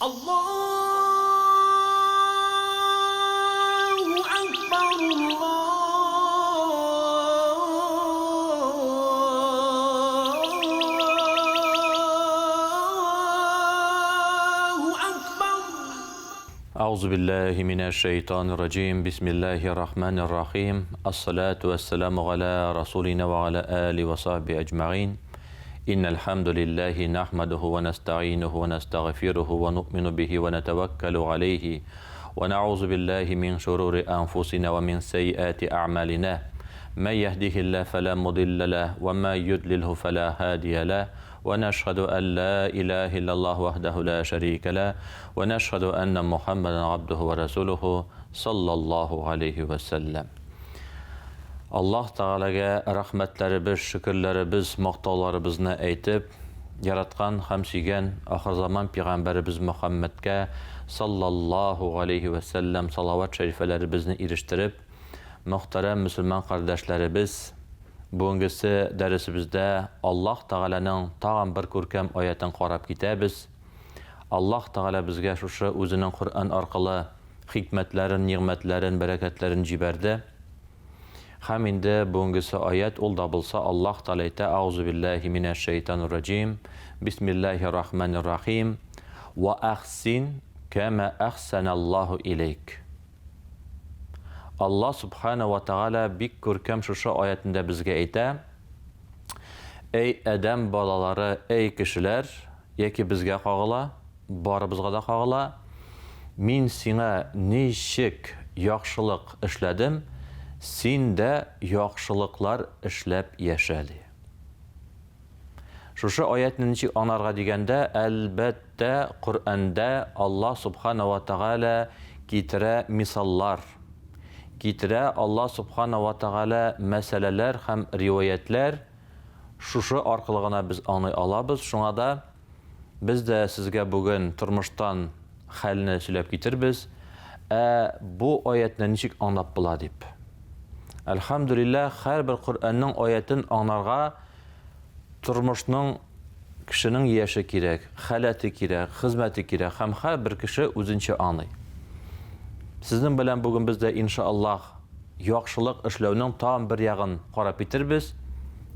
Аллаһу акбар, Аллаһу акбар. Әгъузу биллаһи минәш шәйтанир раҗим. Бисмиллаһир рахманир рахим. Ассалату вассаламу галя расулина ва галя али ва сахби әҗмәгыйн. Иннәл хәмдүлилләһи нәхмәдүһү вә нәстәгыйнүһү вә нәстәгъфирүһү вә нуъмину биһи вә нәтәвәккәлү галәйһи вә нәгъузу биллаһи мин шурури әнфусина вә мин сәйиәти әгъмалина. Мән йәһдиһиллаһ фәлә мудилля ләһ вә мә юдлилһу фәлә һадия ләһ вә нәшһәдү ән лә илаһә иллаллаһ ваһдаһу лә шәрикә ләһ вә нәшһәдү әннә Мухәммәдән габдүһү вә рәсүлүһү саллаллаһу галәйһи вә сәлләм. Аллаһ Тәгаләгә рәхмәтләребез, шөкерләребез, мактауларыбызны әйтеп, яраткан һәм сөйгән ахырзаман пигамбәребез Мөхәммәдкә саллаллаһу галәйһи вә сәлләм салават шәрифәләребезне ирештереп, мөхтәрәм мөселман кардәшләребез, бүгенгесе дәресебездә Аллаһ Тәгаләнең тагын бер күркәм аятен карап китәбез. Аллаһ Тәгалә безгә шушы үзенең Коръән аркылы хикмәтләрен, нигъмәтләрен, бәрәкәтләрен җибәрде. Һәм инде бүгенгесе аять, ул да булса Аллаһ Тәгалә әйтә, Әгъузу биллаһи минәш шәйтанир раҗим, бисмиллаһир рахманир рахим, Ва әхсин кәмә әхсәнәллаһу иләйк. Аллаһ Субхана ва Тәгалә бик күркәм шушы аятендә безгә әйтә, Әй адәм балалары, әй кешеләр, яки безгә кагыла, Барыбызга да кагыла. Мин сиңа ничек яхшылык эшләдем, син дә яхшылыклар эшләп яшә, ди. Шушы аятьне ничек аңларга дигәндә, әлбәттә, Коръәндә Аллаһ Субхана ва Тәгалә китерә мисаллар, китерә Аллаһ Субхана ва Тәгалә мәсьәләләр һәм риваятьләр, шушы аркылы гына без аңлый алабыз. Шуңа да Без дә сезгә бүген тормыштан хәлне сөйләп китербез. Ә бу аятьне ничек аңлап була дип. Әлхәмдүлилләһ, һәрбер Коръәннең аятен аңларга тормышның кешенең яше кирәк, халәте кирәк, хезмәте кирәк һәм һәрбер кеше үзенчә аңлый. Сезнең белән бүген без дә иншааллаһ яхшылык эшләүнең тагын бер ягын карап китербез.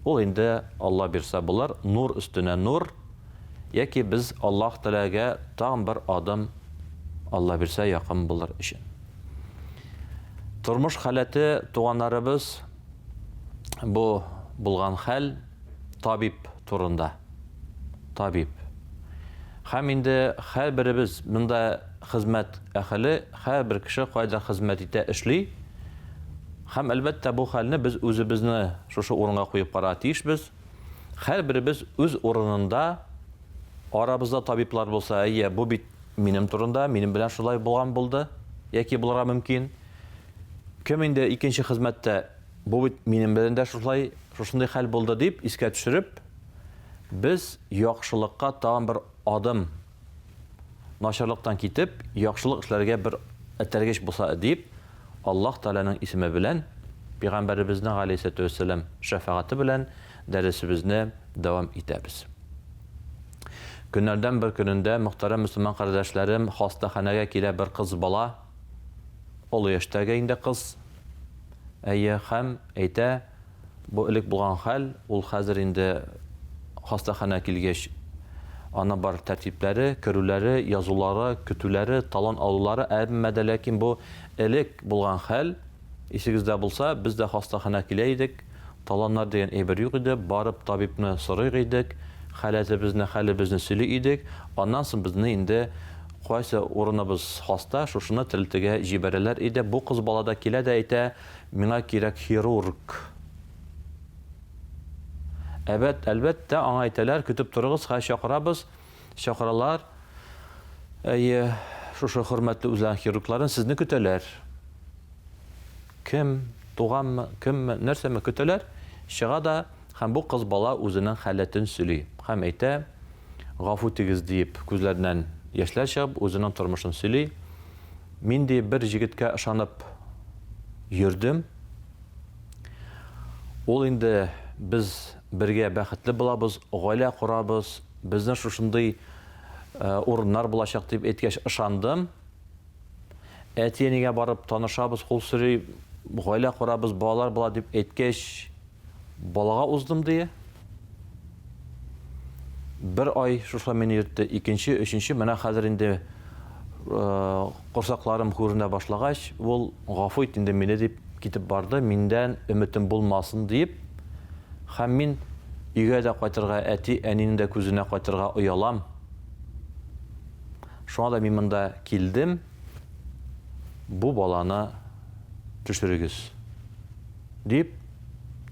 Ул инде, Алла бирса булыр, нур өстенә нур, яки без Аллаһ Тәгаләгә тагын бер адым, Алла бирсә, якын булыр өчен. Тормыш халәте, туганнарыбыз, бу булган хәл табиб турында. Табиб. Һәм инде һәрберебез монда хезмәт әһеле, һәрбер кеше кайда хезмәт итә, эшли. Һәм, әлбәттә, бу хәлне без үзебезне шушы урынга куеп карарга тиешбез. Һәрберебез үз урынында, арабызда табиблар булса, әйе, бу бит минем турында, минем белән шулай булган булды, яки булырга мөмкин. Кем инде икенче хезмәттә, бу бит минем белән дә шулай, шушындый хәл булды дип искә төшереп, без яхшылыкка тагын бер адым начарлыктан китеп, яхшылык эшләргә бер этәргеч булса дип, Аллаһ Тәгаләнең исеме белән, Пәйгамбәребезнең галәйһиссәләтү вәссәлам шәфәгате белән дәресебезне дәвам итәбез. Көннәрдән бер көнендә, мөхтәрәм мөселман кардәшләрем, хастаханәгә килә бер кыз бала, олы яшьтәге инде кыз, әйе, һәм әйтә, Бу элек булган хәл, ул хәзер инде хастаханә килгәч, аны бар тәртипләре, керүләре, язулары, көтүләре, талон алулары, әмма дә ләкин бу элек булган хәл, исегездә булса, без дә хастаханә килә идек, талоннар дигән әйбер юк иде, барып табибны сорыйк идек, халәтебезне, хәлебезне сөйли идек, аннан соң безне инде кайсы урыныбыз хаста, шушыны терелтергә җибәрәләр иде. Бу кыз бала да килә дә әйтә, Миңа кирәк хирург. Әбәт, әлбәттә, аңа әйтәләр, көтеп торыгыз, хәзер чакырабыз. Чакыралар. Әйе, шушы хөрмәтле үзләренең хирургларын сезне көтәләр. Кем, туганмы, кемме, нәрсәме көтәләр? Чыга да, һәм бу кыз бала үзенең халәтен сөйли. Һәм әйтә, гафу итегез диеп, күзләреннән яшьләр чыгып, үзенең тормышын сөйли. Мин, ди, бер җегеткә ышанып йөрдем. Ул инде без бергә бәхетле булабыз, гаилә корабыз, безне шушындый урыннар булачак дип әйткәч, ышандым. Әти-әнигә барып танышабыз, кул сорый, гаилә корабыз, балалар була дип әйткәч, балага уздым, ди. Бер ай шушылай мине йөртте, икенче, өченче, менә хәзер инде корсакларым күренә башлагач, ул гафу ит инде мине дип китеп барды, миндән өметем булмасын диеп. Һәм мин өйгә дә кайтырга, әти-әнинең дә күзенә кайтырга оялам. Шуңа да мин монда килдем, бу баланы төшерегез, дип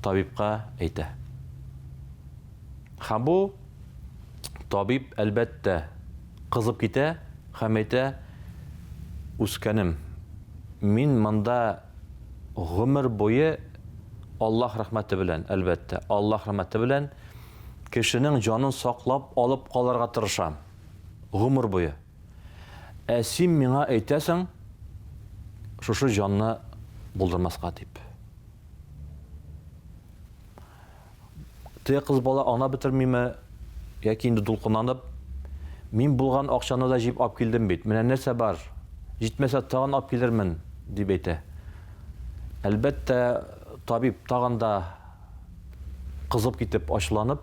табибка әйтә. Һәм бу табиб, әлбәттә, кызып китә һәм әйтә, Үскәнем, мин монда гомер буе Аллаһ рәхмәте белән, әлбәттә, Аллаһ рәхмәте белән кешенең җанын саклап алып калырга тырышам. Гомер буе. Ә син миңа әйтәсең, шушы җанны булдырмаска дип. Теге кыз бала ана бетермиме, яки инде дулкынланып, мин булган акчаны да җыеп алып килдем бит, менә нәрсә бар, җитмәсә тагын алып килермен, дип әйтә. Әлбәттә, табиб тагын да кызып китеп, ачуланып,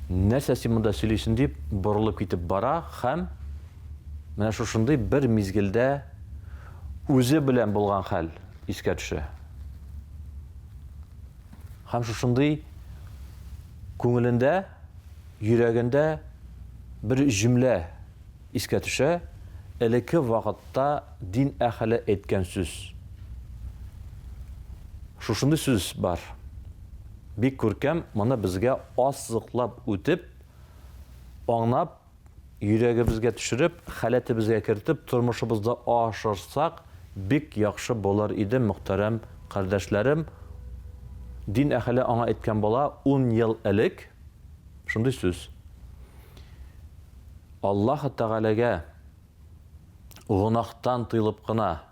нәрсә син монда сөйлисең дип, борылып китеп бара һәм менә шушындый бер мизгелдә үзе белән булган хәл искә төшә. Һәм шушындый күңелендә, йөрәгендә бер җөмлә искә төшә, элекке вакытта дин әһеле әйткән сүз. Шушындый сүз бар. Бик күркәм, моны безгә ассызыклап үтеп, аңнап, йөрәгебезгә төшереп, халәтебезгә кертеп, тормышыбызда ашырсак, бик яхшы булыр иде, мөхтәрәм кардәшләрем. Дин әһеле аңа әйткән була, ун ел элек шундый сүз. Аллаһ Тәгаләгә гөнаһтан тыелып кына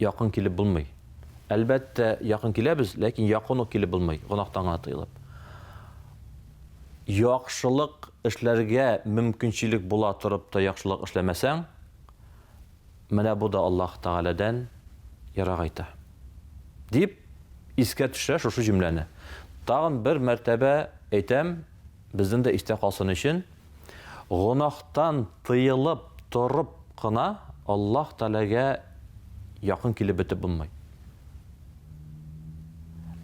якын килеп булмый. Әлбәттә, якын киләбез, ләкин якын ук килеп булмый, гөнаһтан гына тыелып. Яхшылык эшләргә мөмкинчелек була торып та яхшылык эшләмәсәң, менә бу да Аллаһ Тәгаләдән ерагайта. Дип искә төшерә шушы җөмләне. Тагын бер мәртәбә әйтәм, безнең дә истә калсын өчен, гөнаһтан тыелып торып кына Аллаһ Тәгаләгә якын килеп бетеп булмый.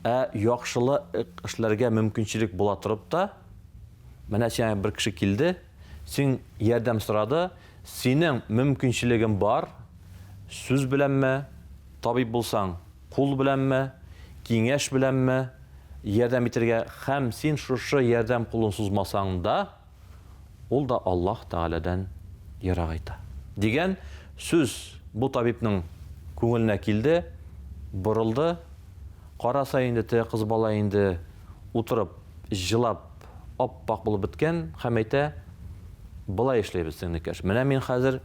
Ә яхшылык эшләргә мөмкинчелек була торып та, менә сиңа бер кеше килде, син ярдәм сорады, синең мөмкинчелегең бар, сүз беләнме, табиб булсаң, кул беләнме, киңәш беләнме ярдәм итәргә һәм син шушы ярдәм кулын сузмасаң да, ул да Аллаһ Тәгаләдән ерагайта. Дигән сүз бу табибның күңеленә килде, борылды. Караса инде теге кыз бала инде утырып, җылап, ап-ак булып беткән һәм әйтә, Болай эшләйбез, сеңлекәш, менә мин хәзер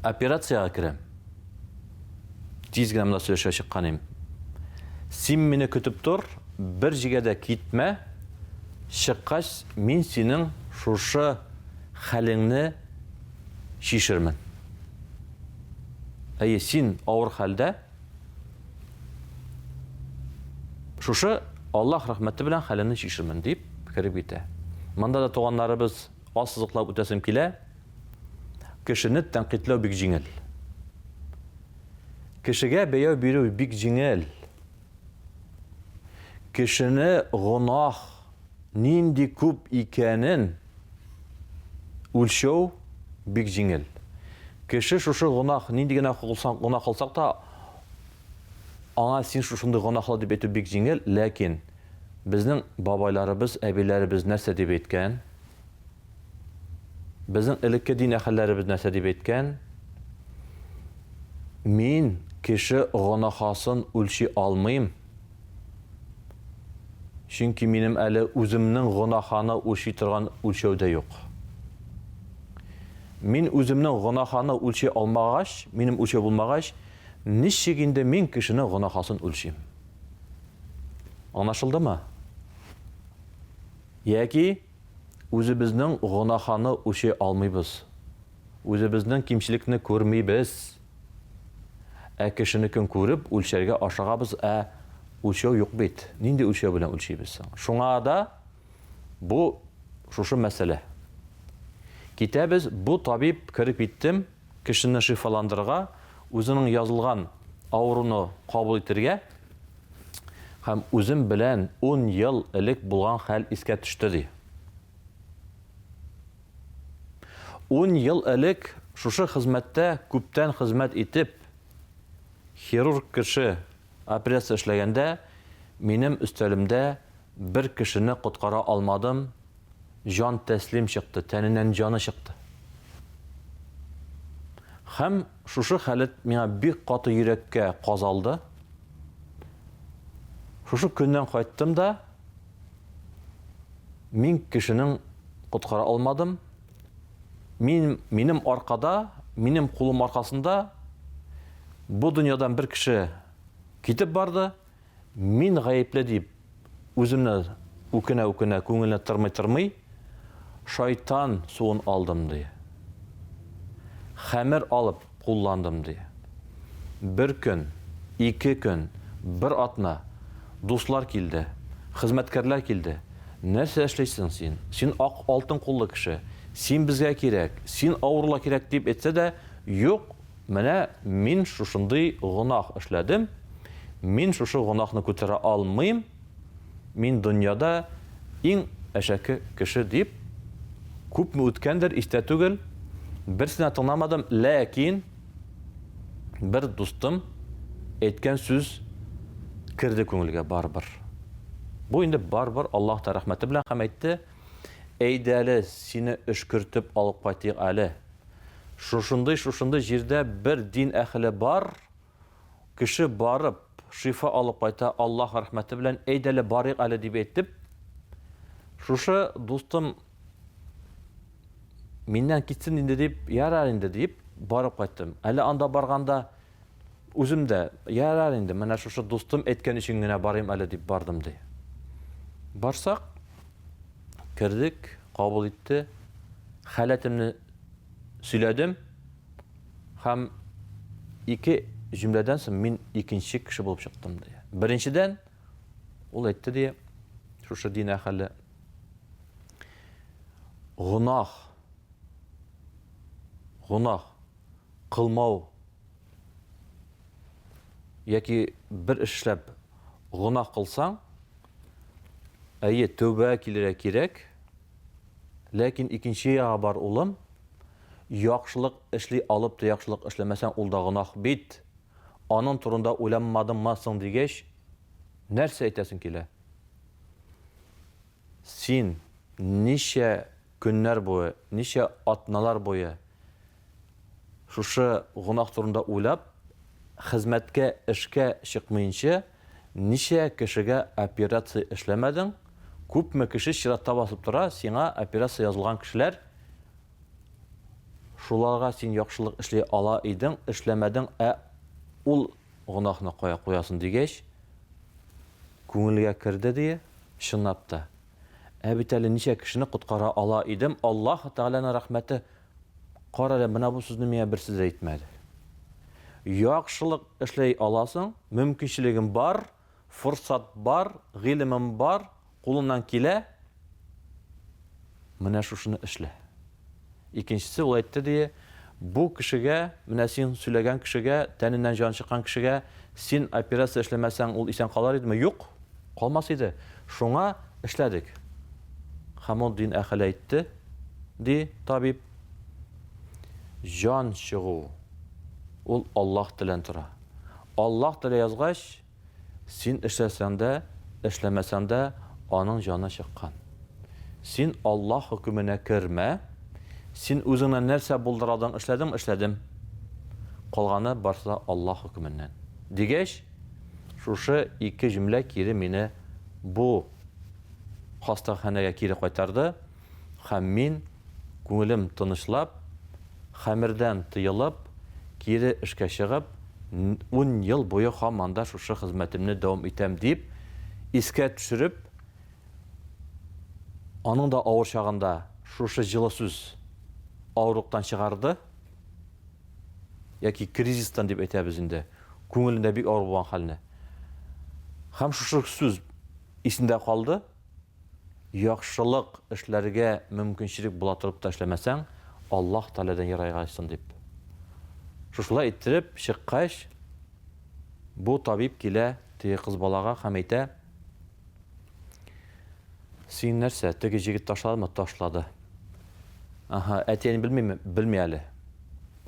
операциягә керәм. Тиз генә монда сөйләшергә чыккан идем. Син мине көтеп тор, бер җигә дә китмә. Чыккач, мин синең шушы хәлеңне чишермен. Әйе, син авыр хәлдә. Шушы Аллаһ рәхмәте белән хәлеңне чишермен, дип кереп китә. Монда да туганнарыбыз ассызыклап үтәсем килә. Кешене тәнкыйтьләү бик җиңел. Кешегә бәяү бирү бик җиңел. Кешене гөнаһ нинди күп икәнен үлчәү бик җиңел. Кеше шушы гөнаһ, нинди генә гөнаһ кылсак та, аңа син шушындый гөнаһлы дип әйтү бик җиңел, ләкин безнең бабайларыбыз, әбиләребез нәрсә дип әйткән? Безнең элекке дин әһелләребез нәрсә дип әйткән? Мин кеше гөнаһасын үлчи алмыйм. Чөнки минем әле үземнең гөнаһаны үлчи торган үлчәү дә юк. Мин үземнең гөнаһаны үлчи алмагач, минем үлчәү булмагач, ничек инде мин кешенең гөнаһасын үлчим? Аңлашылдымы? Яки. үзебезнең гөнаһаны үлчи алмыйбыз. Үзебезнең кимчелекне күрмибез. Ә кешенекен күреп, үлчәргә ашыгабыз, ә үлчәү юк бит. Нинди үлчәү белән үлчибез соң? Шуңа да бу шушы мәсьәлә. Китәбез, бу табиб кереп киттем, кешене шифаландырырга, үзенең язылган авыруны кабул итергә һәм үзем белән ун ел элек булган хәл искә төште, ди. Ун ел элек шушы хезмәттә күптән хезмәт итеп, хирург кеше операция эшләгәндә, минем өстәлемдә бер кешене коткара алмадым, җан тәслим чыкты, тәненнән җаны чыкты. Һәм шушы халәт миңа бик каты йөрәккә казалды. Шушы көннән кайттым да, Мин кешенең коткара алмадым. Мин, минем аркада, минем кулым аркасында бу дөньядан бер кеше китеп барды. Мин гаепле дип үземне үкенә-үкенә, күңелне тырмый-тырмый, шайтан суын алдым, ди. Хәмер алып кулландым, ди. Бер көн, ике көн, бер атна дуслар килде, хезмәткәрләр килде. Нәрсә эшлисең син? Син ак алтын куллы кеше. Син безгә кирәк, син авырула кирәк дип әйтсә дә, юк, менә мин шушындый гөнаһ эшләдем, мин шушы гөнаһны күтәрә алмыйм, Мин дөньяда иң әшәке кеше дип, күпме үткәндер, истә түгел, берсенә тыңламадым, ләкин бер дустым әйткән сүз керде күңелгә барыбер. Бу инде барыбер Аллаһ та рәхмәте белән һәм әйтте, әйдә әле сине өшкертеп алып кайтыйк әле. Шушындый, шушындый җирдә бер дин әһеле бар, Кеше барып, шифа алып кайта, Аллаһ рәхмәте белән, әйдә әле барыйк әле дип әйтеп, шушы дустым миннән китсен инде дип, ярар инде дип, барып кайттым. Әле анда барганда үзем дә, ярар инде, менә шушы дустым әйткән өчен генә барыйм әле дип бардым ди. Барсак, кердек, кабул итте, халәтемне сөйләдем. Һәм ике җөмләдән соң мин икенче кеше булып чыктым, ди. Беренчедән, ул әйтте, ди, шушы дин әһеле, гөнаһ, гөнаһ кылмау яки бер эш эшләп гөнаһ кылсаң, әйе, тәүбәгә килергә кирәк, ләкин икенче ягы бар, улым, Яхшылык эшли алып та яхшылык эшләмәсәң, ул да гөнаһ бит. Аның турында уйланмадыңмы соң дигәч, нәрсә әйтәсең килә? Син ничә көннәр буе, ничә атналар буе шушы гөнаһ турында уйлап, хезмәткә, эшкә чыкмыенча, ничә кешегә операция эшләмәдең, күпме кеше чиратта басып тора, сиңа операция язылган кешеләр, Шуларга син яхшылык эшли ала идең, эшләмәдең, ә ул гөнаһны кая куясың дигәч, күңелгә керде ди, чынлап та. Ә бит әле ничә кешене коткара ала идем, Аллаһ Тәгаләнең рәхмәте, кара әле, менә бу сүзне миңа берсе дә әйтмәде. Яхшылык эшли аласың, мөмкинчелегең бар, форсат бар, гыйлемең бар, Кулыннан килә, менә шушыны эшлә. Икенчесе, ул әйтте, ди, бу кешегә, менә син сөйләгән кешегә, тәненнән җан чыккан кешегә, син операция эшләмәсәң, ул исән калар идеме? Юк, калмас иде. Шуңа эшләдек. Һәм ул дин әһеле әйтте, ди табиб, җан чыгу, ул Аллаһ телән тора. Аллаһ теле язгач, Син эшләсәң дә, эшләмәсәң дә, аның җаны чыккан. Син Аллаһ хөкеменә кермә, син үзеңнән нәрсә булдырадың, эшләдең, эшләдем. Калганы барсы да Аллаһ хөкеменнән. Дигәч, шушы ике җөмлә кире мине бу хастаханәгә кире кайтарды һәм мин Күңелем тынычлап, хәмердән тыелып, кире эшкә чыгып, ун ел буе һаман да шушы хезмәтемне дәвам итәм, дип искә төшереп, Аның да авыр чагында шушы җылы сүз авырлыктан чыгарды, яки кризистан дип әйтәбез инде, күңелендә бик авыр булган хәлне. Һәм шушы сүз исендә калды, яхшылык эшләргә мөмкинчелек була торып та эшләмәсәң, Аллаһ Тәгаләдән ерайгайсың дип. Шушылай иттереп чыккач, бу табиб килә теге кыз балага һәм әйтә, Син нәрсә, теге җегет ташладымы? Ташлады. Аһа, әти-әни белмиме? Белми әле.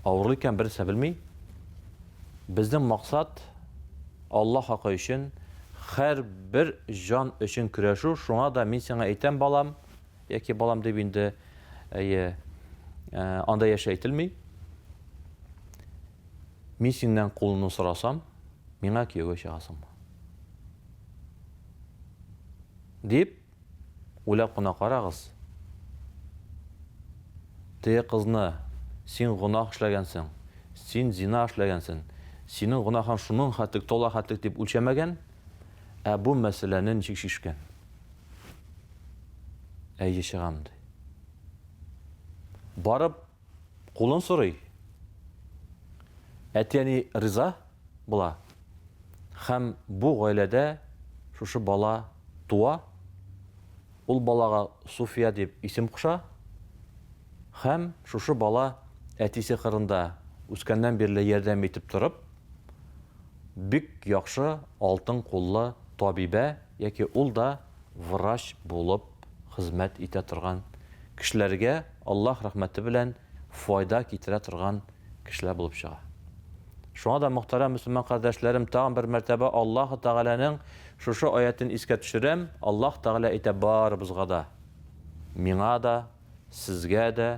Авырлы икән, бернәрсә белми. Безнең максат Аллаһ хакы өчен һәрбер җан өчен көрәшү, шуңа да мин сиңа әйтәм, балам, яки балам дип инде, әйе, анда яше әйтелми. Мин синнән кулыңны сорасам, миңа кияүгә чыгасыңмы? Дип, уйлап кына карагыз. Теге кызны, син гөнаһ эшләгәнсең, син зина эшләгәнсең, синең гөнаһың шуның хәтлек, тола хәтлек дип үлчәмәгән, ә бу мәсьәләне ничек чишкән? Әйе, чыгам, ди. Барып, кулын сорый. Әти-әни риза була. Һәм бу гаиләдә шушы бала туа. Ул балага Суфия дип исем куша. Һәм шушы бала әтисе кырында үскәннән бирле ярдәм итеп торып, бик яхшы алтын куллы табибә яки ул да врач булып хезмәт итә торган кешеләргә Аллаһ рәхмәте белән файда китерә торган кешеләр булып чыга. Шуңа да, мөхтәрәм мөселман кардәшләрем, тагын бер мәртәбә Аллаһы Тәгаләнең шушы аятен искә төшерәм, Аллаһ Тәгалә әйтә барыбызга да, миңа да, сезгә дә,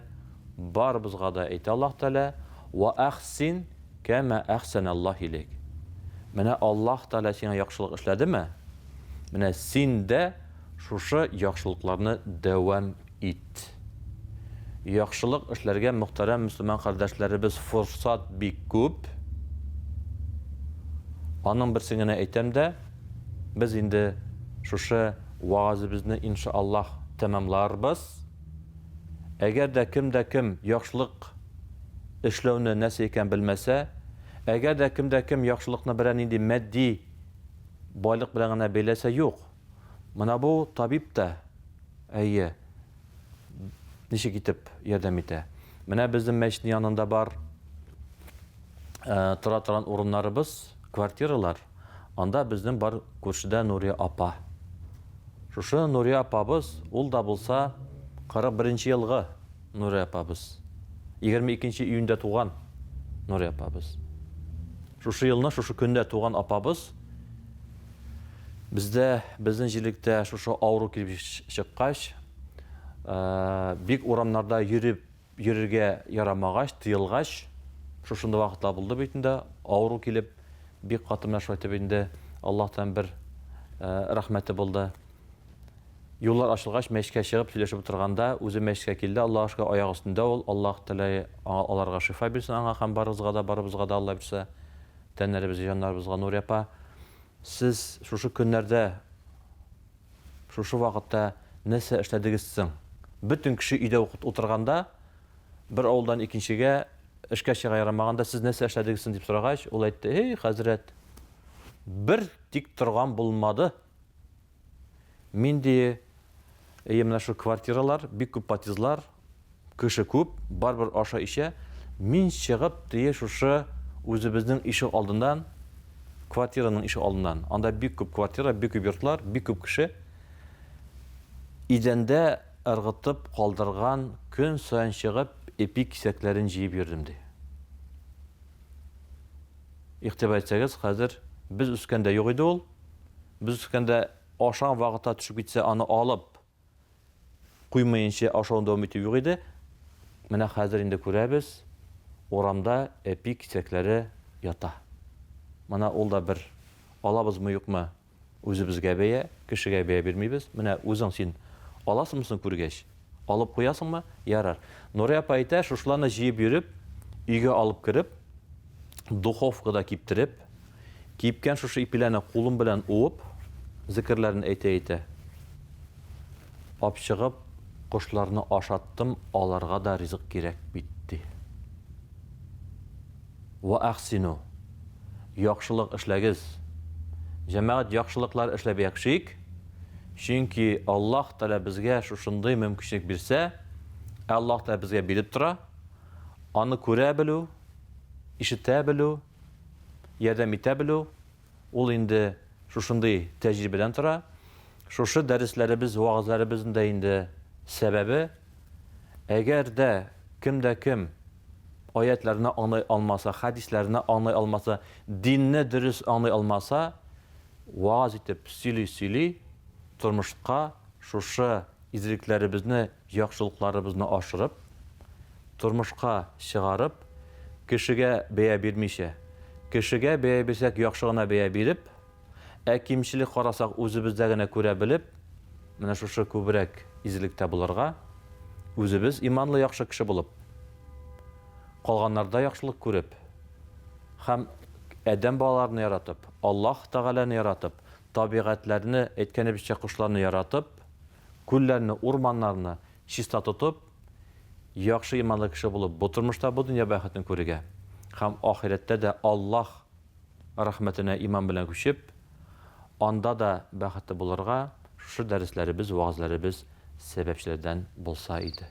барыбызга да әйтә Аллаһ Тәгалә, Ва әхсин кәмә әхсәнәллаһ иләйк. Менә Аллаһ Тәгалә сиңа яхшылык эшләдеме? Менә син дә шушы яхшылыкларны дәвам ит. Яхшылык эшләргә, мөхтәрәм мөселман кардәшләребез, форсат бик күп. Аның берсен генә әйтәм дә, без инде шушы вәгазебезне иншаллаһ тәмамларбыз. Әгәр дә кем дә кем яхшылык эшләүне нәрсә икән белмәсә, әгәр дә кем дә кем яхшылыкны берәр нинди матди байлык белән генә бәйләсә, юк. Менә бу табиб та, әйе, ничек итеп ярдәм итә. Менә безнең мәчетнең янында бар тора торган урыннарыбыз, квартиралар. Анда безнең бар күршедә Нурия апа. Шушы Нурия апабыз, ул да булса 41 нче елгы Нурия апабыз. 22 нче июньдә туган Нурия апабыз. Шушы елны, шушы көндә туган апабыз бездә, безнең җирлектә шушы авыру килеп чыккач, бик урамнарда йөреп йөрергә ярамагач, тыелгач, шушындый вакытлар булды бит инде, авыру килеп, бик каты менә шулай итеп инде Аллаһтан бер рәхмәте булды. Юллар ачылгач, мәчеткә чыгып сөйләшеп утырганда, үзе мәчеткә килде, Аллаһка шөкер, аяк өстендә ул, Аллаһ Тәгалә аңа аларга шифа бирсен, аңа һәм барыгызга да, барыбызга да Алла бирсә, тәннәребезгә, җаннарыбызга. Нурия апа, сез шушы көннәрдә, шушы вакытта нәрсә эшләдегез соң? Бөтен кеше өйдә утырганда, бер авылдан икенчегә эшкә чыга ярамаганда, сез нәрсә эшләдегез соң дип сорагач, ул әйтте, Эй, хәзрәт, бер тик торган булмады. Мин ди, әйе, менә шул квартиралар, бик күп подъездлар, кеше күп, барыбер аша эчә. Мин чыгып, ди, шушы үзебезнең ишек алдыннан, квартираның ишек алдыннан, анда бик күп квартира, бик күп йортлар, бик күп кеше, идәндә ыргытып калдырган көн саен чыгып, эпи кисәкләрен җыеп йөрдем, ди. Игътибар итсәгез, хәзер без үскәндә юк иде ул. Без үскәндә ашаган вакытта төшеп китсә, аны алып куймаенча ашауны дәвам итү юк иде. Менә хәзер инде күрәбез, урамда эпи кисәкләре ята. Менә ул да бер алабызмы, юкмы, үзебезгә бәя, кешегә бәя бирмибез. Менә үзең син аласыңмы соң күргәч? Алып куясыңмы? Ярар. Нурия апа әйтә, шушыларны җыеп йөреп, өйгә алып кереп, духовкада киптереп, Кипкән шушы ипиләрне кулым белән уып, зекерләрен әйтә-әйтә, ап чыгып, Кошларны ашаттым, аларга да ризык кирәк бит, ди. Вә әхсину. Яхшылык эшләгез. Җәмәгать, яхшылыклар эшләп яшик, чөнки Аллаһ Тәгалә безгә шушындый мөмкинчелек бирсә, ә Аллаһ Тәгалә безгә биреп тора, аны күрә белү, ишетә белү, ярдәм итә белү, Ул инде шушындый тәҗрибәдән тора. Шушы дәресләребез, вәгазьләребезнең дә инде сәбәбе, әгәр дә кем дә кем аятьләрне аңлый алмаса, хәдисләрне аңлый алмаса, динне дөрес аңлый алмаса, вәгазь итеп сөйли-сөйли, тормышка шушы изгелекләребезне, яхшылыкларыбызны ашырып, тормышка чыгарып, кешегә бәя бирмичә, кешегә бәя бирсәк, яхшы гына бәя биреп, ә кимчелек карасак, үзебездә генә күрә белеп, менә шушы күбрәк изгелектә булырга, үзебез иманлы яхшы кеше булып, калганнарда яхшылык күреп һәм адәм балаларны яратып, Аллаһ Тәгаләне яратып, табигатьләрне, әйткәнебезчә, кошларны яратып, күлләрне, урманнарны чиста тотып, яхшы иманлы кеше булып, бу тормышта бу дөнья бәхетен күрергә һәм ахирәттә дә Аллаһ рәхмәтенә иман белән күчеп, анда да бәхетле булырга шушы дәресләребез, вәгазьләребез сәбәпчеләрдән булса иде.